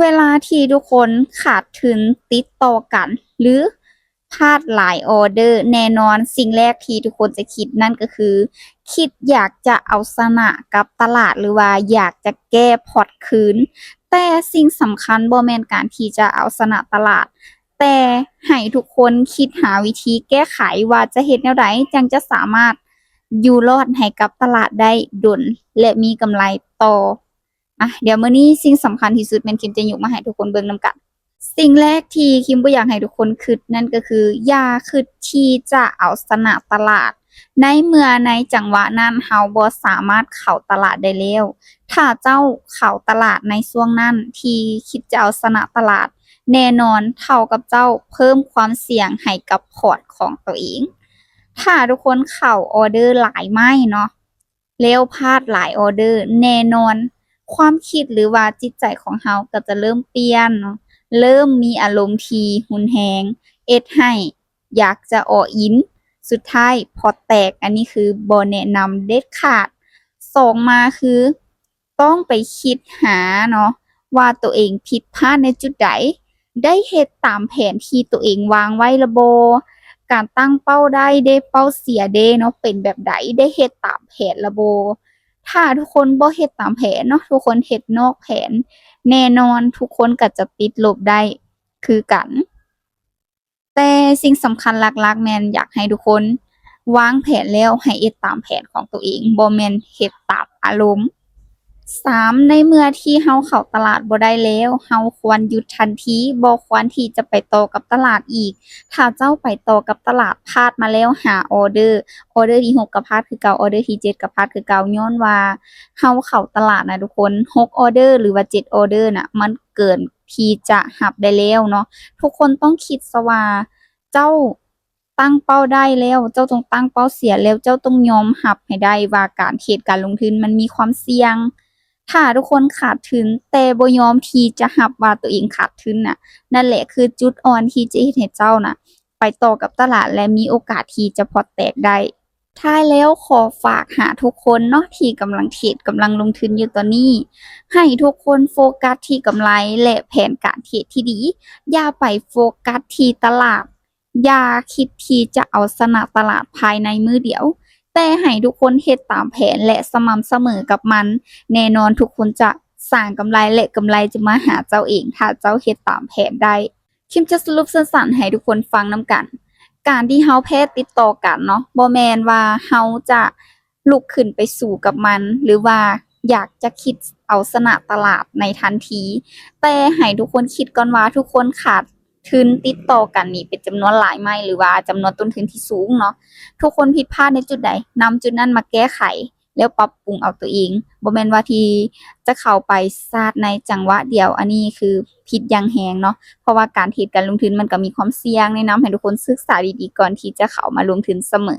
ເວລາທີ່ທຸກຄົນຂາດທຶນຕິດຕໍ່ກັນ ຫຼື ພາດຫຼາຍອອເດີ, ແນ່ນອນສິ່ງແລກທີ່ທຸກຄົນຈະຄິດນັ້ນກໍຄື ຄິດຢາກຈະເອົາຊະນະກັບຕະຫຼາດ ຫຼືວ່າຢາກຈະແກ້ພອດຄືນ. ແຕ່ສິ່ງສຳຄັນບໍ່ແມ່ນການທີ່ຈະເອົາຊະນະຕະຫຼາດ, ແຕ່ໃຫ້ທຸກຄົນຄິດຫາວິທີແກ້ໄຂວ່າຈະເຮັດແນວໃດຈັ່ງຈະສາມາດຢູ່ລອດໃຫ້ກັບຕະຫຼາດໄດ້ດົນ ແລະ ມີກຳໄລຕໍ່. ອ່ະ ດຽວມື້ນີ້ສິ່ງສຳຄັນທີ່ສຸດແມ່ນຄິມຈະຍົກມາໃຫ້ທຸກຄົນເບິ່ງນຳກັນ. ສິ່ງແລກທີ່ຄິມບໍ່ຢາກໃຫ້ທຸກຄົນຄິດນັ້ນກໍຄື ຢ່າຄິດທີ່ຈະເອົາຊະນະຕະຫຼາດ ໃນເມື່ອໃນຈັງຫວະນັ້ນເຮົາບໍ່ສາມາດເຂົ້າຕະຫຼາດໄດ້ແລ້ວ. ຖ້າເຈົ້າເຂົ້າຕະຫຼາດໃນຊ່ວງນັ້ນທີ່ຄິດຈະເອົາຊະນະຕະຫຼາດ, ແນ່ນອນເທົ່າກັບເຈົ້າເພີ່ມຄວາມສ່ຽງໃຫ້ກັບພອດຂອງໂຕເອງ. ຖ້າທຸກຄົນເຂົ້າອອເດີຫຼາຍໄມ້ເນາະ, ແລ້ວພາດຫຼາຍອອເດີ, ແນ່ນອນຄວາມຄິດ ຫຼືວ່າຈິດໃຈຂອງເຮົາກໍຈະເລີ່ມປ່ຽນເນາະ, ເລີ່ມມີອາລົມທີ່ຮຸນແຮງ, ເຮັດໃຫ້ຢາກຈະອໍອິນ, ສຸດທ້າຍພອດແຕກ. ອັນນີ້ຄືບໍ່ແນະນຳເດັດຂາດ. ສອງມາຄື ຕ້ອງໄປຄິດຫາເນາະ ວ່າໂຕເອງຜິດພາດໃນຈຸດໃດ, ໄດ້ເຮັດຕາມແຜນທີ່ໂຕເອງວາງໄວ້ລະບໍ່? ການຕັ້ງເປົ້າໄດ້ເດ້ ເປົ້າເສຍເດ້ເນາະ ເປັນແບບໃດ? ໄດ້ເຮັດຕາມແຜນລະບໍ່? ຖ້າທຸກຄົນບໍ່ເຮັດຕາມແຜນເນາະ, ທຸກຄົນເຮັດນອກແຜນ, ແນ່ນອນທຸກຄົນກໍຈະຕິດລົບໄດ້ຄືກັນ. ແຕ່ສິ່ງສຳຄັນຫຼັກໆ ແມ່ນຢາກໃຫ້ທຸກຄົນວາງແຜນແລ້ວໃຫ້ເຮັດຕາມແຜນຂອງໂຕເອງ, ບໍ່ແມ່ນເຮັດຕາມອາລົມ. ສາມ ໃນເມື່ອທີ່ເຮົາເຂົ້າຕະຫຼາດບໍ່ໄດ້ແລ້ວ, ເຮົາຄວນຢຸດທັນທີ, ບໍ່ຄວນທີ່ຈະໄປຕໍ່ກັບຕະຫຼາດອີກ. ຖ້າເຈົ້າໄປຕໍ່ກັບຕະຫຼາດ, ພາດມາແລ້ວຫ້າອອເດີ, ອອເດີທີຫົກກໍພາດຄືເກົ່າ, ອອເດີທີເຈັດກໍພາດຄືເກົ່າ, ຍ້ອນວ່າເຮົາເຂົ້າຕະຫຼາດນະທຸກຄົນ, ຫົກອອເດີ ຫຼືວ່າເຈັດອອເດີນະ, ມັນເກີນ ທີ່ຈະຮັບໄດ້ແລ້ວເນາະ. ທຸກຄົນຕ້ອງຄິດຊະວ່າເຈົ້າຕັ້ງເປົ້າໄດ້ແລ້ວ, ເຈົ້າຕ້ອງຕັ້ງເປົ້າເສຍແລ້ວ, ເຈົ້າຕ້ອງຍອມຮັບໃຫ້ໄດ້ວ່າການເທຣດການລົງທຶນມັນມີຄວາມສ່ຽງ. ຖ້າທຸກຄົນຂາດທຶນແຕ່ບໍ່ຍອມທີ່ຈະຮັບວ່າໂຕເອງຂາດທຶນນະ, ນັ້ນແຫຼະຄືຈຸດອ່ອນທີ່ຈະເຮັດໃຫ້ເຈົ້ານະ ໄປຕໍ່ກັບຕະຫຼາດ ແລະ ມີໂອກາດທີ່ຈະພອດແຕກໄດ້. ທ້າຍແລ້ວຂໍຝາກຫາທຸກຄົນເນາະ ທີ່ກຳລັງເທຣດ ກຳລັງລົງທຶນຢູ່ຕອນນີ້, ໃຫ້ທຸກຄົນໂຟກັສທີ່ກຳໄລ ແລະ ແຜນການເທຣດທີ່ດີ, ຢ່າໄປໂຟກັສທີ່ຕະຫຼາດ, ຢ່າຄິດທີ່ຈະເອົາຊະນະຕະຫຼາດພາຍໃນມື້ດຽວ, ແຕ່ໃຫ້ທຸກຄົນເຮັດຕາມແຜນ ແລະ ສະໝ່ຳສະເໝີກັບມັນ. ແນ່ນອນທຸກຄົນຈະສ້າງກຳໄລ ແລະ ກຳໄລຈະມາຫາເຈົ້າເອງ ຖ້າເຈົ້າເຮັດຕາມແຜນໄດ້. ຄິມຈະສະຫຼຸບສັ້ນໆໃຫ້ທຸກຄົນຟັງນຳກັນ. ການທີ່ເຮົາແພ້ຕິດຕໍ່ກັນເນາະ, ບໍ່ແມ່ນວ່າເຮົາຈະລຸກຂຶ້ນໄປສູ້ກັບມັນ ຫຼືວ່າຢາກຈະຄິດເອົາຊະນະຕະຫຼາດໃນທັນທີ, ແຕ່ໃຫ້ທຸກຄົນຄິດກ່ອນວ່າທຸກຄົນຂາດທຶນຕິດຕໍ່ກັນນີ້ເປັນຈຳນວນຫຼາຍໄມ້ ຫຼືວ່າຈຳນວນຕົ້ນທຶນທີ່ສູງເນາະ. ທຸກຄົນຜິດພາດໃນຈຸດໃດ, ນຳຈຸດນັ້ນມາແກ້ໄຂ ແລ້ວປັບປຸງເອົາຕົວເອງ, ບໍ່ແມ່ນວ່າທີ່ຈະເຂົ້າໄປຊາດໃນຈັງຫວະດຽວ, ອັນນີ້ຄືຜິດຢ່າງແຮງເນາະ, ເພາະວ່າການເທຣດການລົງທຶນມັນກໍມີຄວາມສ່ຽງ. ແນະນຳໃຫ້ທຸກຄົນສຶກສາດີໆກ່ອນທີ່ຈະເຂົ້າມາລົງທຶນສະເໝີ.